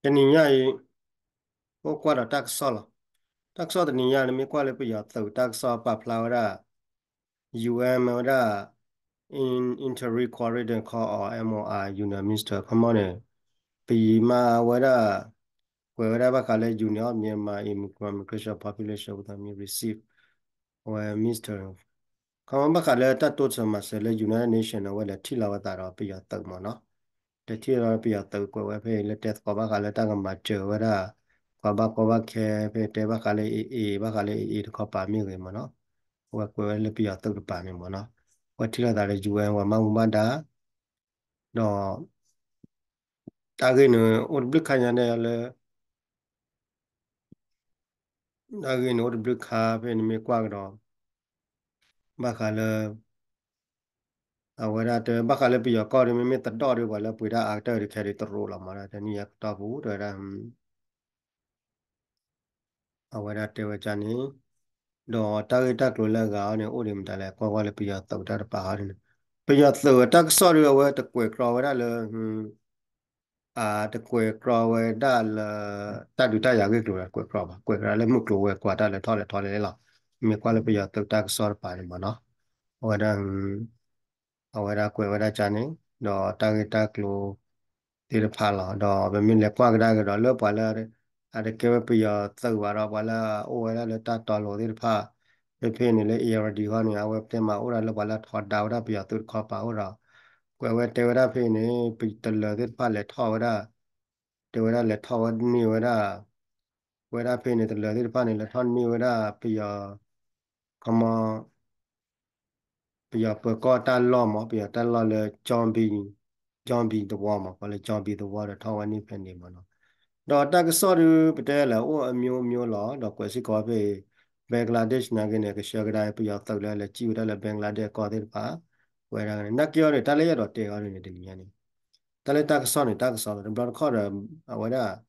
တနံၤညါအံၤ အိၣ်ကွၢ်ဒီးတၢ်ကစီၣ်လီၤ. တၢ်ကစီၣ်တနံၤညါ နမ့ၢ်ကွၢ်လၢပယီၤသုးတၢ်ကစီၣ်ပာ်ဖျါဝဲဒၣ် ယူၢ်အၣ် မ့ၢ်ဝဲဒၣ် in interim coordinator ခီအီၤ M O I Union Minister ခီမီန့ၣ် ပယီၤမၤဝဲဒၣ် ကွဲးဝဲဒၣ်ဘၣ်ဃးလၢ Union of Myanmar Immigrant Migration Population ဝံသးမံ receive အဝဲ Minister ခီမီဘၣ်ဃးလၢတၢ်တိစၢၤမၤစၢၤလၢ United Nation အဝဲလဲၤထံၣ်လီၤဝဲသးဒီးပယီၤသုးမ့ၢ်နီၤ. လဲၤထံၣ်လီၤပယီၤသုးကွဲးဝဲဖဲအံၤ လၢတဲသကိးဘၣ်ဃးလၢတၢ်ကမၤစၢၤဝဲဒၣ် ပှၤဘၣ်ကီဘၣ်ခဲ ဖဲတဲဘၣ်ဃးလၢ A A ဘၣ်ဃးလၢ A A တခီပၤမ့ၢ်ဂ့ၤမ့ၢ်နီၤ. အဝဲကွဲးဝဲလၢပယီၤသုးတပၤန့ၣ်မ့ၢ်နီၤ. အဝဲထံၣ်လိာ်သးလၢ ယူၢ်အၣ် ပှၤမၤမူဘၣ်ဒါ ဒီး တၢ်ဂ့ၢ်န့ၣ်အိၣ်တဘျုးခါညါဒဲးလၢ တၢ်ဂ့ၢ်န့ၣ်အိၣ်တဘျုးခါဖဲနမ့ၢ်ကွၢ်ကဒီး ဘၣ်ဃးလၢ အဝဲဒၣ်တဲဘၣ်ဃးလၢပယီၤကီၢ်ဒီး မ့မ့ၢ်သဒီၣ်ဒီးပှၤလၢပှ့ၤတၢ်အါကတၢၢ်ဒီးခဲဒီးတရူးလီၤမ့ၢ်ဒီး တနံၤအံၤကတီၢ်ပူၤ တဲဝဲဒၣ် အဝဲဒၣ်တဲဝဲဒ်န့ၣ် ဒီးတၢ်ဂ့ၢ်တၢ်ကျိၤလၢအဂၤအီၤန့ၣ် အိၣ်ဒံးမတၤလဲၣ် ကွၢ်ကွၢ်လၢပယီၤသုးတၢ်တပၤအီၤန့ၣ် ပယီၤသုးတၢ်ကစီၣ်ဒီး အဝဲတကွဲးကြီဝဲဒၣ်လၢ အတကွဲးကြီဝဲဒၣ်လၢ တၢ်ဒုးတၢ်ယၤဂ့ၢ်ကျိၤဒီးတကွဲးကြီဘၣ် ကွဲးကြီလၢမုၢ်ကျိၤဝဲၤကွာ်တၢ်လဲၤထီၣ်လဲၤထီလဲၣ်လီၤ. မ့ၢ်ကွၢ်လၢပယီၤသုးတၢ်ကစီၣ်တပၤန့ၣ်မ့ၢ်နီၤ အဝဲဒၣ် အဝဲဒၣ်ကွဲးဝဲဒၣ်ဒ်န့ၣ် ဒီးတၢ်ဂ့ၢ်တၢ်ကျိၤသ့ၣ်တဖၣ်လီၤ. ဒီးပမ့ၢ်လဲၤကွၢ်ကဒါက့ၤဒီးလၢပှၤလၢ အတကဲဝဲပယီၤသုးဘၣ်ဒီး ပှၤလၢအအိၣ်ဝဲဒၣ်လၢတၢ်တီလိၤသ့ၣ်တဖၣ် ဖဲဖဲန့ၣ်လၢ Irrawaddy ဃီန့ၣ် အဝဲတဲမၤအိၣ်ဒၣ်လၢပှၤလၢထီဒါဝဲဒၣ်ပယီၤသုးတခီပၤအိၣ်ဒီး ကွဲးဝဲတဲဝဲဒၣ်ဖဲန့ၣ် ပတလၢၤသ့ၣ်တဖၣ်လဲၤထီၣ်ဝဲဒၣ် တဲဝဲဒၣ်လဲၤထီၣ်ဝဲန့ၢ်ဝဲဒၣ် ဝဲဒၣ်ဖဲန့ၣ် တလၢၤသ့ၣ်တဖၣ်န့ၣ် လဲၤထီၣ်န့ၢ်ဝဲဒၣ်ပယီၤ ခီမီ ပယီၤပၢၤကီၢ်တၢ်လီၢ်မး ပယီၤတၢ်လီၢ်လၢ John B သဝီမး ကိးလၢ John B သဝီ ဒီးထီၣ်ဝဲန့ၢ်ဖဲန့ၣ်မ့ၢ်နီၤ. ဒီးတၢ်ကစီၣ်ဒုးပတဲလၢအိၣ်အမျိုးမျိုးလီၤ ဒီးကွဲးစ့ၢ်ကီးဖဲ Bangladesh နာ်က့န့ၣ် ကဆှၢကဒါပယီၤသုးလၢလဲၤစံၣ်ဝဲဒၣ်လၢ Bangladesh ကီၢ်သ့ၣ်တဖၣ် ဝဲဒၣ်နာ်က့အီၤန့ၣ် တၢ်လၢယအဲၣ်ဒိးတဲအီၤန့ၣ် တနံၤညါန့ၣ် တၢ်လၢတၢ်ကစီၣ်န့ၣ် တၢ်ကစီၣ်လီၤ တဘျီတခီၣ်ဒီး အဝဲဒၣ်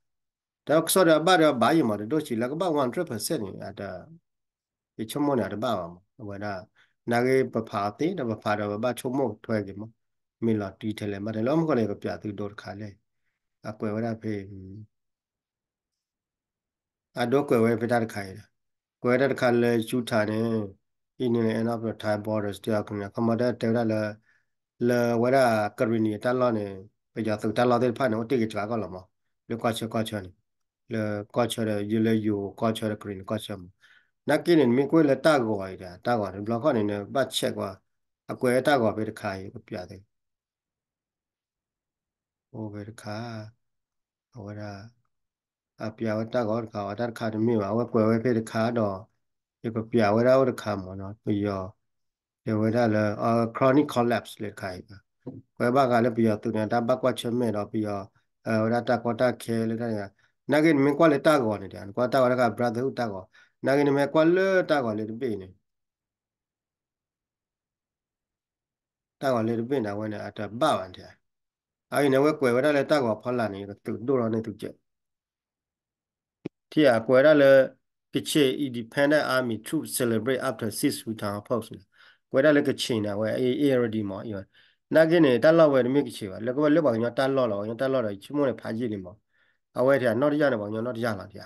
တၢ်ကစီၣ်ဒီးအဘၣ်ဒီးအဘၣ်ယံၤမး တဒိၣ်ဆံးလၢကဘၣ် one hundred percent န့ၣ် အတ ယဆိကမိၣ်န့ၣ် အတဘၣ်ဘၣ်မး အဝဲဒၣ် နာ်ဂ့ၤပဖးအီၤသ့ ဒီးပဖးဒီးပဘၣ်ဆိကမိၣ်ထွဲက့ၤမး မ့ၢ်လီၤတံၢ်ထဲလဲၣ်ဘၣ်ထဲလဲၣ် အိၣ်မူခိၣ်န့ၣ် ကပျးသုဒိတခါလဲၣ် အကွဲးဝဲဒၣ်ဖဲ အဒိကွဲးဝဲဖဲတၢ်တခါအံၤဒီး ကွဲးဝဲတၢ်တခါလၢ Utah န့ၣ် အံၤန့ၣ် end of the Thai border စတ့ၢ်အီၤကန့ၣ် ခီမီတဲတဲဝဲဒၣ်လၢ လၢဝဲဒၣ်ကရံၣ်နံၤအတၢ်လီၢ်န့ၣ် ပယီၤသုးတၢ်လီၢ်သ့ၣ်တဖၣ်န့ၣ် အိၣ်တ့ၢ်က့ၤစှၤကီၢ်လီၤမး လၢကီၢ်ဆၢကီၢ်ဆၢန့ၣ် လၢကီၢ်ဆၢဒီး ယလၢယိၤကီၢ်ဆၢဒီးကရံၣ်နံၤကီၢ်ဆၢမး နာ်က့န့ၣ် နမ့ၢ်ကွၢ်လၢတၢ်ဂီၤအံၤဒီး တၢ်ဂီၤန့ၣ် တဘျီခီၣ်န့ၣ် နဘၣ် check ကွၢ် အကွဲးတၢ်ဂီၤဖဲတခါအံၤ ကပျးသု အိၣ်ဖဲတခါ အဝဲဒၣ် အပျးဝဲတၢ်ဂီၤတခါ အတၢ်တခါတမ့ၢ်ဘၣ် အဝဲကွဲးဝဲဖဲတခါဒီး ယကပျးဝဲဒၣ်အိၣ်တခါမးနီၤ ပယီၤ တဲဝဲဒၣ်လၢ chronic collapse လၢတခါအံၤ ကွဲးဘၣ်ဃးလၢပယီၤသုးန့ၣ် တၢ်ဘၣ်ကွၢ်ဆၢၣ်မဲာ်ဒီးပယီၤ ဝဲဒၣ်တၢ်ကီတၢ်ခဲလၢတၢ်န့ၣ် နာ်က့နမ့ၢ်ကွၢ်လၢတၢ်ဂီၤန့ၣ် နကွၢ်တၢ်ဂီၤတခါ brotherhood တၢ်ဂီၤ နာ်က့နမ့ၢ်ကွၢ်လၢတၢ်ဂီၤလၢတဘ့ၣ်န့ၣ် တၢ်ဂီၤလၢတဘ့ၣ်န့ၣ် အဝဲန့ၣ် အတဘၣ်ဘၣ်န့ၣ် အအံၤန့ၣ် အဝဲကွဲးဝဲဒၣ်လၢတၢ်ဂီၤဖီလာ်န့ၣ် ယကသုးဒိၣ်ထီၣ်န့ၢ်သုကဲး ထံၣ်အကွဲးဒၣ်လၢ Kachin Independent Army troops celebrate after seize Wu Tang outpost န့ၣ် ကွဲးဒၣ်လၢ Kachin န့ၣ် အဝဲ Irrawaddy မး နာ်က့န့ၣ် တၢ်လီၢ်ဝဲတမ့ၢ် Kachin ဘၣ် လၢကဝဲလၢပှၤကညီတၢ်လီၢ်လီၤ ပှၤကညီတၢ်လီၢ်ဒီး ယဆိကမိၣ်န့ၣ် ဖးယံာ်လံမး အဝဲထံၣ်အနီၢ်တယၢ်န့ၣ် ပှၤကညီနီၢ်တယၢ်လီၤ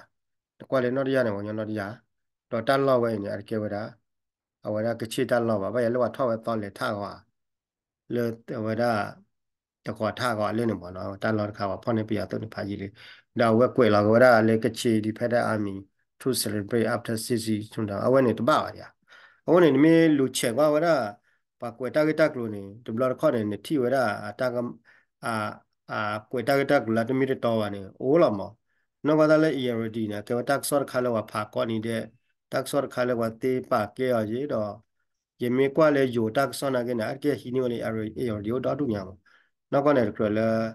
နကွၢ်လၢနီၢ်တယၢ်န့ၣ် ပှၤကညီနီၢ်တယၢ် ဒီးတၢ်လီၢ်ဝဲအံၤန့ၣ် အတကဲဝဲဒၣ် အဝဲဒၣ် Kachin တၢ်လီၢ်ဘၣ် ဘၣ်ယၤလၢပှၤထီၣ်ဝဲသီလဲၤထးဂီၤ လၢအဝဲဒၣ် တဂီၤထးဂီၤလၢန့ၣ်မးနီၤ တၢ်လီၢ်တခါပှၤဖီၣ်န့ၢ်ပယီၤသုးန့ၣ်ဖးယံာ်လံ ဒီးအဝဲကွဲးလီၤက့ၤဝဲဒၣ်လၢ Kachin Independent Army troops celebrate after seize Wu Tang အဝဲန့ၣ်တဘၣ်ဘၣ်ယၤ အဃိန့ၣ် နမ့ၢ်လူၤ check ကွၢ်ဝဲဒၣ် ပှၤကွဲးတၢ်ဂ့ၢ်တၢ်ကျိၤန့ၣ် တဘျီတခီၣ်န့ၣ် နထံၣ်ဝဲဒၣ် ကွဲးတၢ်ဂ့ၢ်တၢ်ကျိၤလၢတမ့ၢ်တတီဘၣ်န့ၣ် အိၣ်လီၤမး နီၢ်ကီၢ်တၢ်လၢ Irrawaddy န့ၣ် ကဲဝဲတၢ်ကစီၣ်တခါလၢပှၤဖးကိးနံၤဒဲး တၢ်ကစီၣ်တခါလၢပှၤသ့ပာ်ကဲအီၤယ့ၣ်ဒီး ယမ့ၢ်ကွၢ်လၢယိၤတၢ်ကစီၣ်နာ်က့န့ၣ် အါတက့ၢ်ဟံးန့ၢ်ဝဲလၢ Irrawaddy အိၣ်ဒီဒူၣ်ညါမး နီၢ်ကီၢ်န့ၣ်တကြၢးလၢ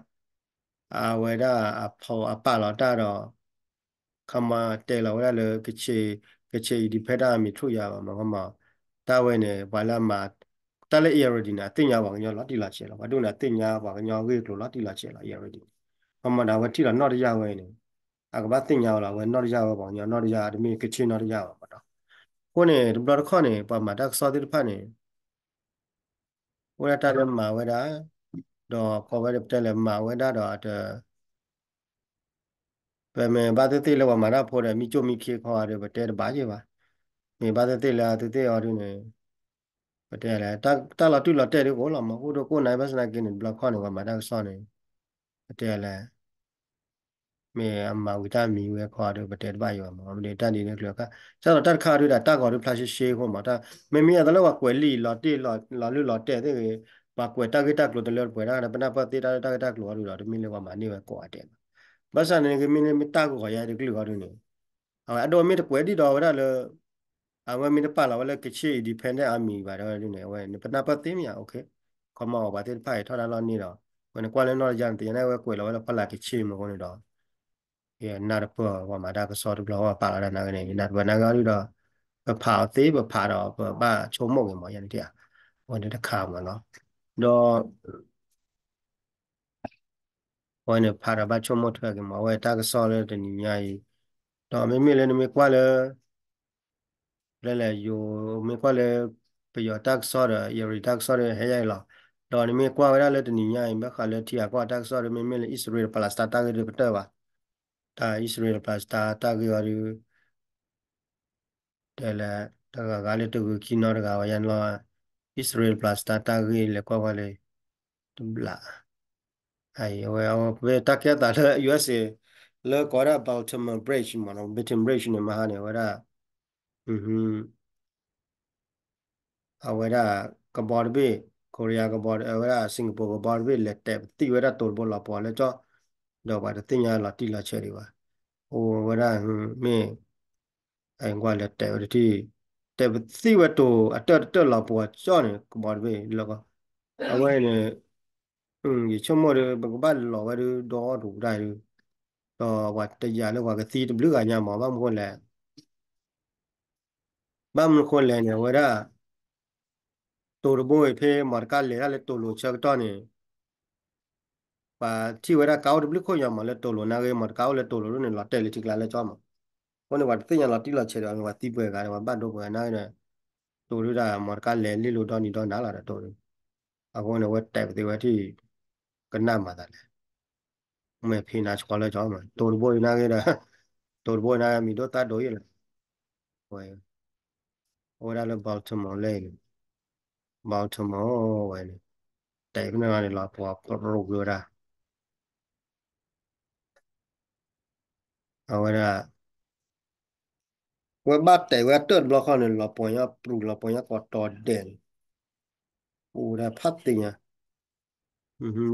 အဝဲဒၣ်အပာ်လီၤတၢ်ဒီး ခီမီတဲလီၤဝဲဒၣ်လၢ Kachin Independent Army troops ယၤဘၣ်မး ခီမီ တၢ်ဝဲန့ၣ် ပှၤလၢအမၤ တၢ်လၢ Irrawaddy န့ၣ် အသ့ၣ်ညါပှၤကညီလီၤတံၢ်လီၤဆဲးလီၤ ပှၤဒိၣ်န့ၣ် အသ့ၣ်ညါပှၤကညီဂ့ၢ်ကျိၤလီၤတံၢ်လီၤဆဲးလီၤ Irrawaddy န့ၣ် ခီမီဒီးအဝဲထံၣ်လီၤနီၢ်တယၢ်ဝဲအံၤန့ၣ် အကဘၣ်သ့ၣ်ညါဝဲလီၤ အဝဲနီၢ်တယၢ်ဝဲပှၤကညီနီၢ်တယၢ် တမ့ၢ် Kachin နီၢ်တယၢ်ဘၣ်မးနီၤ အဃိန့ၣ် တဘျီတခီၣ်န့ၣ် ပှၤမၤတၢ်ကစီၣ်သ့ၣ်တဖၣ်န့ၣ် အိၣ်ဒၣ်တၢ်လၢမၤဝဲဒၣ် ဒီးကိးဝဲဒၣ်ပတဲလဲၣ်မၤဝဲဒၣ်ဒီးအတ ပမ့ၢ်ဘၣ်သ့ၣ်သ့ၣ်လၢပှၤမၤတၢ်ဖိဒီး မံကၠိၣ်မံခ့ခီဒီး ပတဲတဘၣ်ယဲၢ်ဘၣ်. မ့ၢ်ဘၣ်သ့ၣ်သ့ၣ်လၢအသ့ၣ်သ့ၣ်အီၤဒုန့ၣ် ပတဲလဲၣ် တၢ်လီၤတူၢ်လီၤတဲာ်ဒုကအိၣ်လီၤမး အိၣ်ဒိၣ်ကအိၣ်နၤ ဘၣ်ဆၣ်သနာ်က့န့ၣ် တဘျီခီန့ၣ် ပှၤမၤတၢ်ကစီၣ်န့ၣ် ပတဲလဲၣ် မ့ၢ်အမၤဝံၤတၢ်မံၤဝဲခီဒီး ပတဲတဘၣ်ယဲၢ်ဘၣ်မး မ့ၢ်ဒ်တၢ်ဒ်န့ၣ်ကျိၤအခါ ဆၣ်ဒီးတၢ်တခါဒုဒၣ်တၢ်ဂီၤဒုဖျါရှဲရှဲအဃိမး တၢ်မ့မ့ၢ်အသးလၢပှၤကွဲးလံာ်လီၤတ့ၢ်လီၤလုၢ်လီၤတဲာ်သ့ၣ်ဂ့ၤ ပှၤကွဲးတၢ်ဂ့ၢ်တၢ်ကျိၤတလၢတပှဲၤတၢ်ဒီး ပနၢ်ပၢၢ်သ့တၢ်လၢတၢ်ဂ့ၢ်တၢ်ကျိၤအီၤဒုဒီး တမ့ၢ်လၢပှၤမၤန့ၢ်ဝဲကိးဂၤဒဲးဘၣ်. ဘၣ်ဆၣ်န့ၣ်ကမ့ၢ်လၢမ့ၢ်တၢ်ဂီၤယါတကလုာ်အီၤဒုန့ၣ် အဝဲအဒိမ့ၢ်တကွဲးဒံးဒီးဝဲဒၣ်လၢ အဝဲမ့ၢ်တပာ်လီၤဝဲလၢ Kachin Independent Army ဘၣ်ဒီးဒုန့ၣ် အဝဲန့ၣ် ပနၢ်ပၢၢ်သ့မ့ၢ်ဧါ OK ခီမီပှၤသ့ၣ်တဖၣ်အံၤထီၣ်တၢ်လီၢ်န့ၢ်ဒီး ဝဲန့ၣ်ကွၢ်လၢနီၢ်တယါန့ၣ် သ့ၣ်ညါန့ၣ် အဝဲကွဲးလီၤဝဲလၢဖီလာ် Kachin မ့ၢ်အဃိန့ၣ်ဒီး ယနၢ်တပၢၢ်ပှၤမၤတၢ်ကစီၣ်တဘျီဃီပာ်လီၤတၢ်နာ်က့န့ၣ် ယနၢ်တပၢၢ်နာ်က့အီၤဒုဒီး ပဖးအီၤသ့ပဖးဒီးပဘၣ်ဆိကမိၣ်က့ၤမး ယၤန့ၣ်ဧါ အဝဲန့ၣ်တခါမးနီၤ ဒီး အဝဲန့ၣ်ဖးဒီးဘၣ်ဆိကမိၣ်ထွဲက့ၤမး အဝဲတၢ်ကစီၣ်လၢတနံၤညါအံၤ ဒီးမ့မ့ၢ်လၢနမ့ၢ်ကွၢ်လၢ လၢလဲၣ် ယိၤမ့ၢ်ကွၢ်လၢ ပယီၤတၢ်ကစီၣ်ဒီး ယရံၤတၢ်ကစီၣ်ဒီး ဟဲယါအံၤလီၤ. ဒီးနမ့ၢ်ကွၢ်ဝဲဒၣ်လၢတနံၤညါအံၤ ဘၣ်ဃးလၢထံဂၤကီၢ်တၢ်ကစီၣ်ဒီး မ့မ့ၢ်လၢ အံၣ်စရ့လး Palestine တၢ်ဂ့ၢ်ဒီးကတၢၢ်ဘၣ်. တၢ်အံၣ်စရ့လး Palestine တၢ်ဂ့ၢ်အီၤဒီး တဲလဲၣ် တဂၤဂၤလၢတဂုၤခံနီတဂၤဝဲယါန့ၣ်လီၤ. အံၣ်စရ့လး Palestine တၢ်ဂ့ၢ်လဲၤကွၢ်ကွၢ်လၢ တဘျး အဝဲ အဝဲတၢ်ကဲသးလၢ ယူအ့စ့ လၢကိးဝဲဒၣ် Baltimore Bridge မ့ၢ်နီၤ Baltimore Bridge န့ၣ် မဟါန့ၣ် အဝဲဒၣ် အဝဲဒၣ် ကဘီတဘ့ၣ် Korea ကဘီ အဝဲဒၣ် Singapore ကဘီတဘ့ၣ် လဲၤတဲာ်ပသံၣ်ဝဲဒၣ်တိၤတဘိလီၤပှီၤလၢကၠီ ဒီးပှၤတသ့ၣ်ညါလီၤတံၢ်လီၤဆဲးဒံးဘၣ်. အိၣ်ဝဲဒၣ်မ့ၢ် အကွၢ်လဲၤတဲာ်ဝဲတထံၣ် တဲာ်ပသံၣ်ဝဲတိၤအတၢၢ်တတၢၢ်လီၤပှီၤကၠီန့ၣ် ကဘီတဘ့ၣ်လၢ အဝဲန့ၣ် ယဆိကမိၣ်ဒီး ပကဘၣ်လီၤဝဲဒုဒီဒူၣ်ဒၣ်ဒု ဒီးပှၤတယာ်လၢပှၤကသံတဘျုးဂၤညါမး ဘၣ်မနုၤဃိလဲၣ် ဘၣ်မနုၤဃိလဲၣ်န့ၣ် အဝဲဒၣ် တိၤတဘိအံၤဖဲ မီတကါလဲၤတၢ်လၢတိၤလိၤဆၢကတီၢ်န့ၣ် ပှၤထံၣ်ဝဲဒၣ်ကါအိၣ်တဘျုးခိၣ်ညါမး လၢတိၤလိၤနာ်ဂ့ၤ မီတကါအိၣ်လၢတိၤလိၤဒ်န့ၣ် လီၤတဲာ်လၢထံကျါလၢကၠီမး. အဃိန့ၣ် ပှၤတသ့ၣ်ညါလီၤတံၢ်လီၤဆဲးဒီး ပှၤသံပှဲၤဂၤဒီး ပှၤဘၣ်ဒိပှဲၤဂၤနာ်ဂ့ၤဒီး တိၤဒုဒၣ် မီတကါလဲၤလံလိၤဒီနံၤဒီနၤလီၤဒီးတိၤဒု အဃိန့ၣ် အဝဲတဲာ်ပသံဝဲထံၣ် ကနၣ်မၤသးလဲၣ် မ့ၢ်ဖံးနၤဆှီလၢကၠီမး တိၤတဘိအံၤနာ်ဂ့ၤဒီး တိၤတဘိအံၤနာ်ဂ့ၤ မံၤဒိၣ်သၣ်ဒိၣ်ယဲၢ်လီၤ. အဝဲ အိၣ်ဝဲဒၣ်လၢ Baltimore လၢအံၤန့ၣ် Baltimore ဝဲန့ၣ် တဲာ်ဖဲန့ၣ်လီၤန့ၣ် လီၤပှီၤပရူၤက့ၤဝဲဒၣ် အဝဲဒၣ် ဝဲဘၣ်တဲာ်ဝဲတၢၢ်တဘျီဃီန့ၣ် လီၤပှီၤညါပရူၤ လီၤပှီၤညါကိးတီၤဒဲးန့ၣ် အိၣ်ဝဲဒၣ်ဖးသ့ၣ်ညါ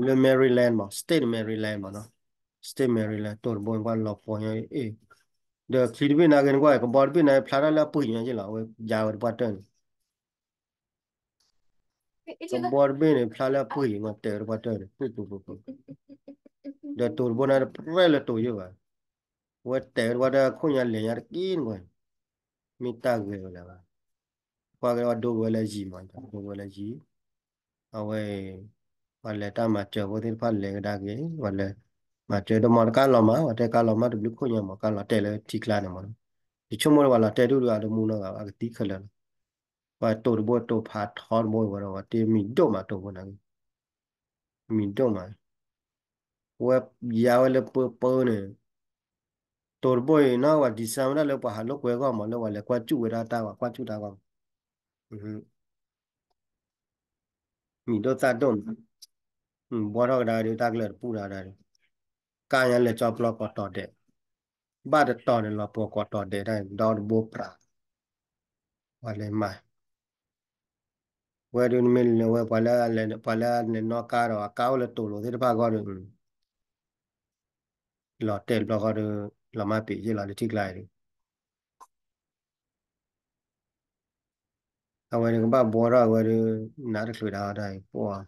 လၢ Maryland မး State Maryland မးနီၤ State Maryland တိၤတဘိန့ၣ်ကွၢ်လီၤပှီၤညါအ့ၣ် ဒီးချံတဘ့ၣ်နာ်ဂ့ၤန့ၣ်ကွၢ် ကဘီတဘ့ၣ်နာ်ဂ့ၤ ဖျါထီၣ်လၢအပှ့ၤညါယ့ၢ်လီၤ အဝဲယါဝဲတပှၢ်တၢၢ်န့ၣ် ကဘီတဘ့ၣ်န့ၣ် ဖျါလၢအပှ့ၤမး တဲာ်ဝဲတပှၢ်တၢၢ်န့ၣ် ပှ့ၤပှ့ၤပှ့ၤပှ့ၤ ဒီးတိၤတဘိန့ၣ်တပြဲၢ်လၢတိၤယ့ၢ်ဘၣ် အဝဲတဲာ်ဝဲတပှၢ်တၢၢ်ခိၣ်ညါလဲၤညါတက့ၢ်န့ၣ်ကွၢ် မ့ၢ်တၢ်ဂဲၤဝဲလၢၤဘၣ် ပှၤကဲဝဲဒိကဝဲလၢယံၤမး ဒိကဝဲလၢယံၤ အဝဲ ပှၤလဲၤတၢ်မၤစၢၤဖိသ့ၣ်တဖၣ်လဲၤကဒါက့ၤ ပှၤလဲၤ မၤစၢၤဒီးမီတကါလီၤမး ပှၤတဲကါလီၤမးတဘျုးခိၣ်ညါမး ကါလီၤတဲာ်လၢထံကျါန့ၣ်မး ယဆိကမိၣ်လၢပှၤလီၤတဲာ်ဒူၣ်ဒူၣ်အတမူနီတဂၤဘၣ် အကသံခဲလၢာ်လီၤ ပှၤတိၤတဘိတိၤဖးထီတဘိဝဲဒီး ပှၤတမံၤဒိၣ်မးတိၤဘိနာ်ဂ့ၤ မံၤဒိၣ်မး ဝဲယါဝဲလၢပၢပၢန့ၣ် တိၤတဘိအံၤနီၤ ပှၤ design ဝဲဒၣ်လၢပှၤဟးလိာ်ကွဲအဂီၢ်မး လၢပှၤလဲၤကွၢ်စူၣ်ဝဲဒၣ်တၢ် ပှၤကွၢ်စူၣ်တၢ်အဂီၢ် မံၤဒိၣ်သၣ်ဒိၣ်မး ဘှီထီၣ်ကဒါဒီး တၢ်ကလၢာ်တပူၤဒၣ်ဒၣ်ဒီး ကါညါလဲၤကၠီပျီကိးတီၤဒဲး ဘၣ်တတီၤန့ၣ်လီၤပှီၤကိးတီၤဒဲးဒၣ် ဒီတဘိပြး ပှၤလဲၤမၤ ဝဲဒုးနမ့ၢ်လဲၤဝဲ ပှၤလၢ ပှၤလၢအလဲၤနီၣ်ကါဒီး အကါအိၣ်လၢတိၤလိၤသ့ၣ်တဖၣ်အဂီၢ်ဒီး လီၤတဲာ်တဘျီဃီဒီး လီၤမၢ်ပ့ၤယ့ၢ်လီၤလၢထံကျါအံၤဒီး အဝဲဒုးကဘၣ်ဘှီထီၣ်အဝဲဒုး နးတချုးဒၣ်အီၤဒၣ်အံၤ ပှၤ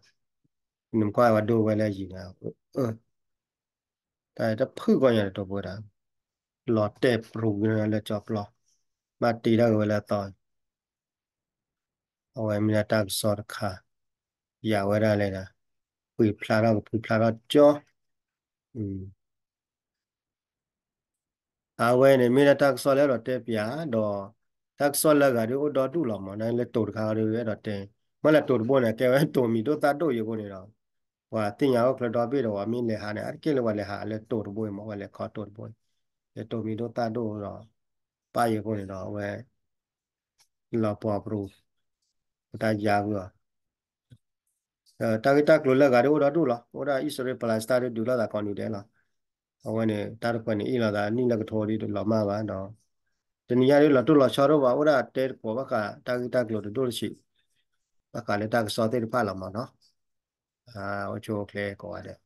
နကွၢ်ဝဲဒိဝဲလၢယံၤန့ၣ် တၢ်တဖုၣ်ကီၢ်ညါတတိၤပှဲၤဒၣ် လီၤတဲာ်ပြူၤက့ၤလၢကၠီပျီ ဘၣ်တ့ထီၣ်က့ၤဝဲလၢအသီ အဝဲမ့ၢ်ဒၣ်တၢ်ကစီၣ်တခါ ယၤဝဲဒၣ်လဲၣ်ဒၣ် ပှ့ၤဖျါထီၣ်ကဖုဖျါထီၣ်ကၠီ အဝဲန့ၣ်မ့ၢ်ဒၣ်တၢ်ကစီၣ်လၢအဲၣ်ဒိးတဲပၠးဒီး တၢ်ကစီၣ်လၢအဂၤဒုးအိၣ်ဒီဒူၣ်လီၤမး နလၢတိၤတခါဒီးအဲၣ်ဒိးတဲ မ့ၢ်လၢတိၤတဘိန့ၣ် ကဲဝဲတိၤမံၤဒိၣ်သၣ်ဒိၣ်ယိာ်အဃိန့ၣ်ဒီး ပှၤသ့ၣ်ညါအိၣ်ချၢဒီဘ့ၣ်ဒီး ပှၤမ့ၢ်လဲၤဟးန့ၣ် အါတက့ၢ်လၢပှၤလဲၤဟးလၢတိၤတဘိအံၤမး ပှၤလဲၤခီတိၤတဘိအံၤ ယတိၢ်မံၤဒိၣ်သၣ်ဒိၣ်ဒီး ပၢ်ယဲၢ်ဖိန့ၣ်ဒီး အဝဲ လီၤပှီၢ်ပြူၤ ပတၢ်ယါဝံၤအီၤ တၢ်ဂ့ၢ်တၢ်ကျိၤလၢအဂၤဒ်အိၣ်ဒီဒူၣ်လီၤ. အိၣ်ဒၣ်အံၣ်စရ့လး Palestine ဒုးလိာ်သးကိးနံၤဒဲးလီၤ. အဝဲန့ၣ် တၢ်တဖှဲးန့ၣ် အ့ၣ်လိာ်သးနံၣ်လၢကထိဒ်လီၤမၢ်ဘၣ်ဒီး တနံၤညါဒ်လီၤတိၢ်လီၤဆီဒိၣ်ဘၣ် အိၣ်ဒၣ်တဲသကိးဘၣ်ဃးတၢ်ဂ့ၢ်တၢ်ကျိၤတဒိၣ်တဆံး ဘၣ်ဃးလၢတၢ်ကစီၣ်သ့ၣ်တဖၣ်လီၤမၢ်နီၤ. အိၣ်ဆူၣ်အိၣ်ချ့ကိးဂၤဒဲး